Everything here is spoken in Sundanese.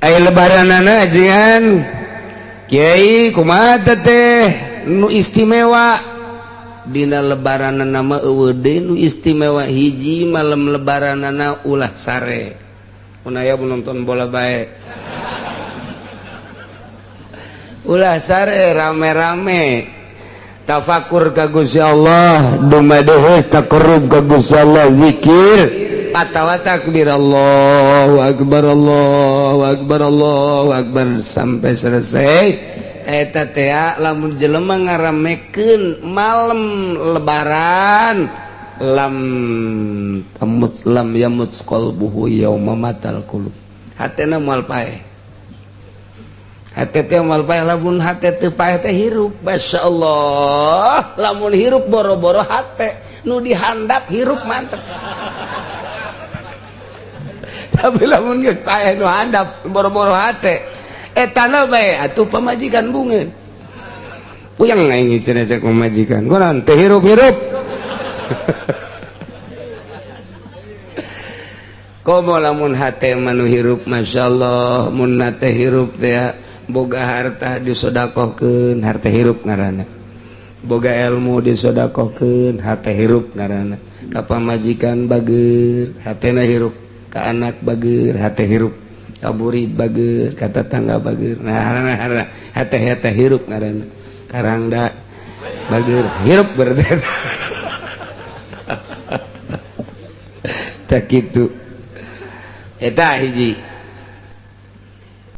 Aya lebaranana ajengan Kiai kumaha teh nu istimewa dina lebaranana mah eueuh deui nu istimewa. Hiji, malam lebaranana ulah sare, mun aya nonton bola bae, ulah sare, rame-rame tafakur ka Gusti Allah, dumadeheus taqarrub ka Gusti Allah, zikir atawa takbir, Allahu akbar, Allahu akbar, Allahu akbar sampai selesai. Eta teh lamun jelema ngaramekeun malam lebaran, lam tamut lam yamut qalbuhu yauma matal qulub, hatena moal paeh, hate teh moal paeh. Lamun hate teu paeh teh hirup, masyaallah. Lamun hirup boro-boro hate nu dihandap, hirup mantep. Tapi lamun geus paeh nu handap, boro-boro hate, etana bae atuh pamajikan bungeun, puyeng aing cenah cek pamajikan, kunaon teh hirup-hirup. Komo lamun hate manu hirup, masyaallah. Mun hate hirup teh boga harta disodakohkeun, harta hirup ngaranna. Boga ilmu disodakohkeun, hate hirup ngaranna. Ka pamajikan bager, hatena hirup. Ka anak bager, hate hirup. Ka murid bager, ka tetangga bager. Nah, hate hate hirup ngaranna. Karangda bager, hirup berarti tak kitu. Eta hiji.